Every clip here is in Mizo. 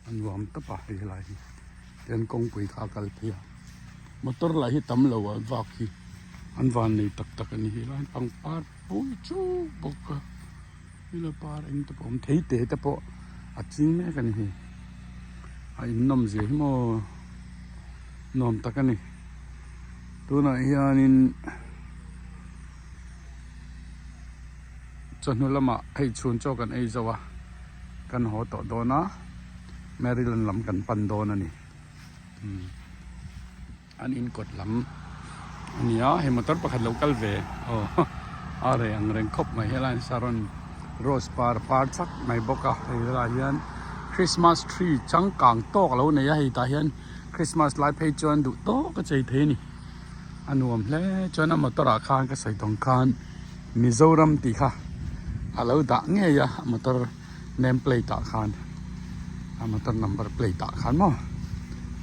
A nuam tawp a hei helai hi tian kawngpui kha a kal phei a motor lah hi tam lo a vak hi an van nei tak tak a ni helai hi pangpar pui chuk bawk a hela par eng te pawh a awm thei te te pawh a ching mek a ni hei a in nawm zia hi maw nuam tak a ni tunah hianin. Chawhnu lamah hei chhun chaw kan ei zo a, kan haw tawh dawn a, Maryland lam kan pan dawn a ni. An in kawt lam a ni a, hei motor pakhat lo kal ve aw a reh ang reng khawp mai helai ah Saron rose par par chak mai bawk a, hei helaiah hian Christmas tree changkang tawk a lo nei a, hei tah hian Christmas lai phei chuan duh tawk a chei thei a ni. A nuam hle chuan a motor ah khan ka sawi tawng khan Mizoram tih kha a lo dah ngei a a motor name plate ah khan a motor number plate ah khan maw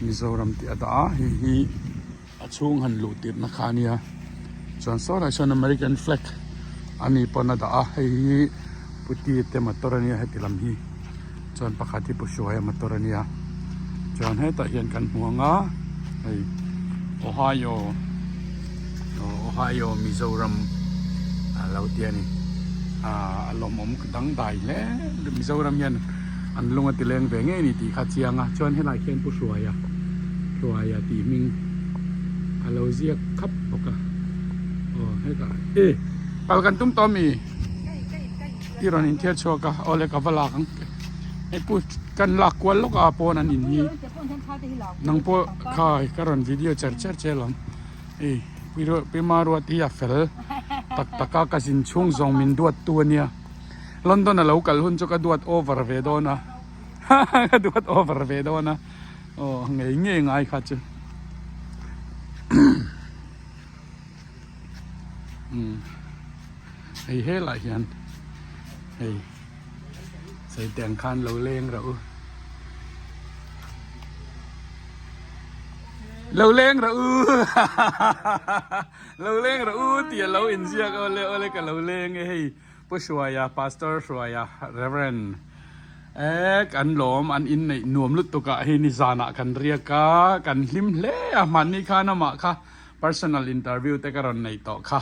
Mizoram tih a dah a hei hi a chhung han luh tirh na kha a nia chuan saw lai sawn American flag a ni pawn a dah a hei hi puti te motor a nia heti lam hi chuan pakhat hi pu hruaia motor a nia chuan hetah hian kan hmu ang a hei Ohio Ohio Mizoram a lo ti a ni ah a lawmawm dangdai hle Mizoram hian an lung a ti leng ve ngei a ni tih kha a chiang a chuan helai khian pu hruaia hruaia tih hming a lo ziak khap bawk a aw hetah e kal kan tum tawh ami. I rawn inthiar chhuak a awle ka va lak ang hei pu kan lak kual lawk a pawn an in hi nang pawh kha ka rawn video cher cher che alawm hei pi Maruat hi a fel tak tak a ka zin chhung zawng min duat tu ania London a lo kal hun chu ka duat over ve dawn a ka duat over ve dawn a aw ngei ngei ngai kha chu. Hei helaiah hian hei saiteng khan lo leng reuh u lo leng reuh u lo leng reuh u tih a lo inziak awle awle ka lo leng e hei Pu Hruaia Pastor Hruaia Reverend e kan lawm an inneih nuam lutuk ah hei nizanah kan riak a kan hlim hle a hmanni khan amah kha Personal interview te ka rawn nei tawh kha.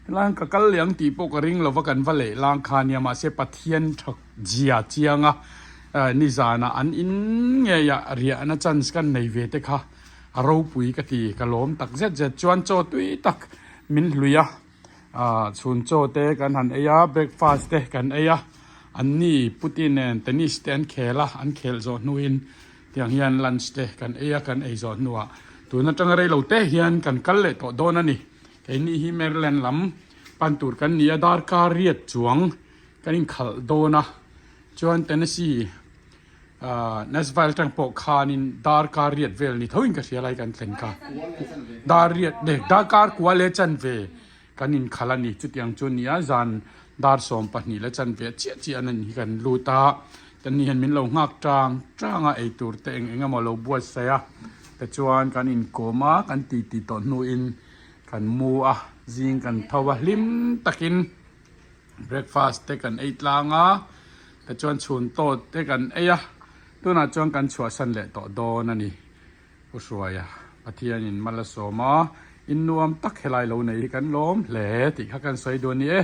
Helaiah ka kal leh ang tih pawh ka ring lova kan va leh lang kha nia mahse Pathian tha zia chiang a nizanah an in ngeiah riahna chance kan nei ve te kha a ropui ka ti ka lawm tak zet zet chuan chaw tui tak min hlui a chhun chaw te kan han ei a breakfast te kan ei a anni puti nen tennis te an khel a an khelh zawh hnuin Tiang hian lunch te kan ei a, kan ei zawh hnuah tun atanga rei lo te hian kan kal leh tawh dawn a ni. Keini hi Maryland lam pan tur kan ni a, darkar riat chuang kan inkhalh dawn a, chuan Tennessee ah Nashville atang pawh khanin darkar riat vel ni thoin ka hria lai kan thlen kha. Dar riat leh darkar kua leh chanve Kan inkhalh a ni. Chutiang chu nia zan dar 12 la chan ve chiah chiah an hi kan lut a, kan ni hian min lo nghak tang tang a, eitur te eng eng emaw lo buatsaih a, tichuan kan inkawm a, kan titi tawh hnuin kan mu a, zing kan tho a, hlim takin breakfast te kan ei tlang a, tichuan chhun tawt te kan ei a, tunah chuan kan chhuahsan leh tawh dawn a ni. Pu Hruaia, Pathianin mal a sawm a, in nuam tak helai lo nei hi kan lawm hle tih kha kan sawi duh a ni e.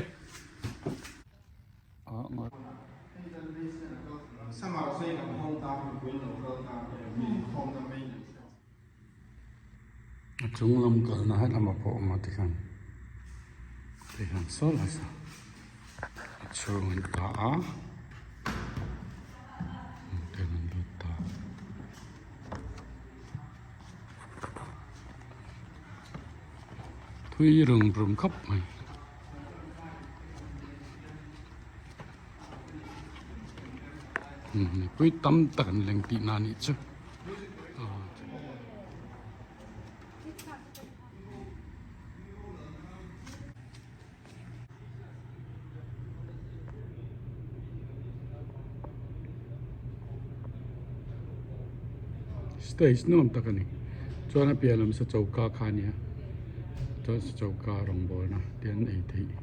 A chung lam kalna helamah pawh a awm a tikhan tikhan saw lai saw a chhung an ta a. Thui rung rum khawp mai. Mipui tam tak an leng tih na nih chu. Stage nuam tak a ni chuan a piah lam sa choka kha a nia chuan sa choka rawngbawlna te an ei theih.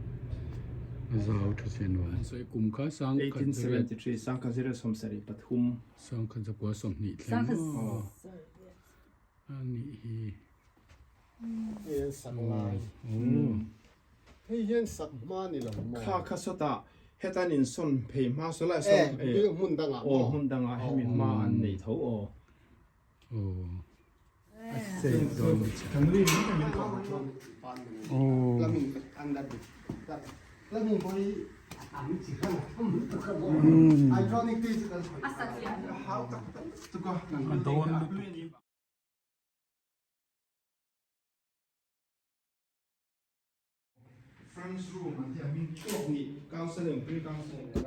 A zau tha si nuam. An sawi kum kha sang khat zariat. 1873 sang khat zariat 73. Sang khat zakua 20 thleng maw a nih hi. Hei hian sak lai. Hei hian sak hma ni lo maw? Kha kha sawtah hetan in sawn phei hma saw lai sawn. Eh, hmun dangah maw? Aw, hmun dangah hemi hma an nei tho aw.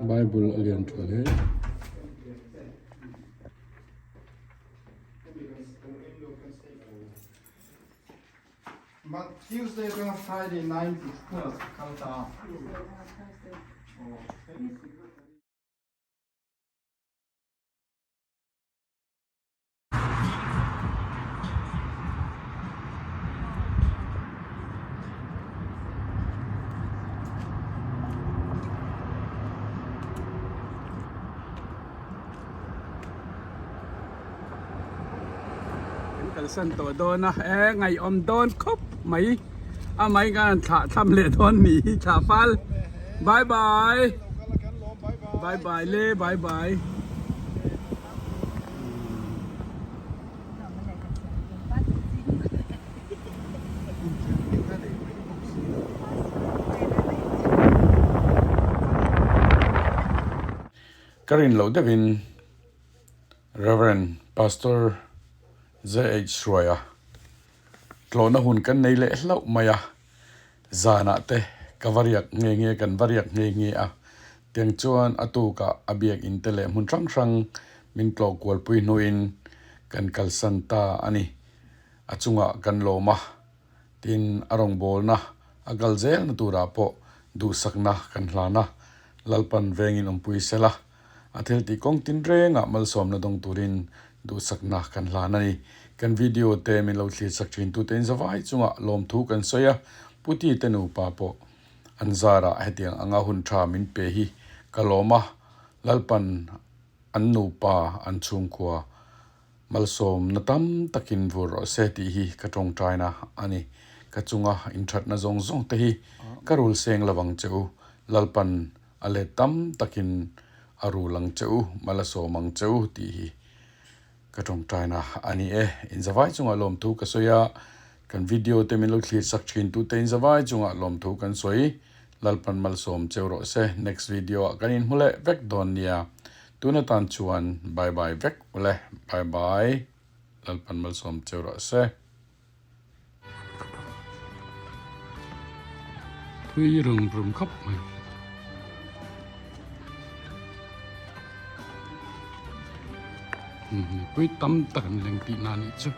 Bible a lian tha hle. Kan kalsan tawh dawn a e ngaihawm dawn khawp mai a mai khan an thlah thlam leh dawn ni hi thlah fal bye bye bye bye le bye bye. Ka rin loh deuhin Rev. Pastor JH Hruaia tlawhna hun kan nei leh hlauh mai a, zanah te ka va riak nghe nghe kan va riak nghe nghe a, tiang chuan a tukah a biakinn te leh hmun hrang hrang min tlawh kualpui hnuin kan kalsan ta a ni. A chungah kan lawm a, tin a rawngbawlna a kal zelna turah pawh duhsakna kan hlan a, Lalpan vengin awmpui sela. A thil tih kawng tinrengah malsawmna dawng turin duhsakna kan hlan a ni. Kan video te min lo thlir chak thin tute in zavai chungah lawmthu kan sawi a, Puti te nupa pawh an zarah hetiang anga hun tha min pe hi ka lawm a, Lalpan an nupa an chhungkhua Malsawmna tam takin vur rawh se tih hi ka tawngtaina a ni. Ka chunga inthatna zawng zawng te hi ka rul seng lo ang che u. Lalpan a let tam takin a rul ang che u, mal a sawm ang che u tih hi ka tawngtaina a ni e. Inzavai chungah lawmthu ka sawi a, kan video te min lo thlir sak thin tute inzavai chungah lawmthu kan sawi. Lalpan malsawm cheu rawh se. Next video ah kan inhmu leh vek dawn nia. Tun atan chuan bye bye vek ule. Bye bye. Lalpan malsawm cheu rawh se. Thui rung rum khawp mai. Mipui tam tak an leng tihna anih chu.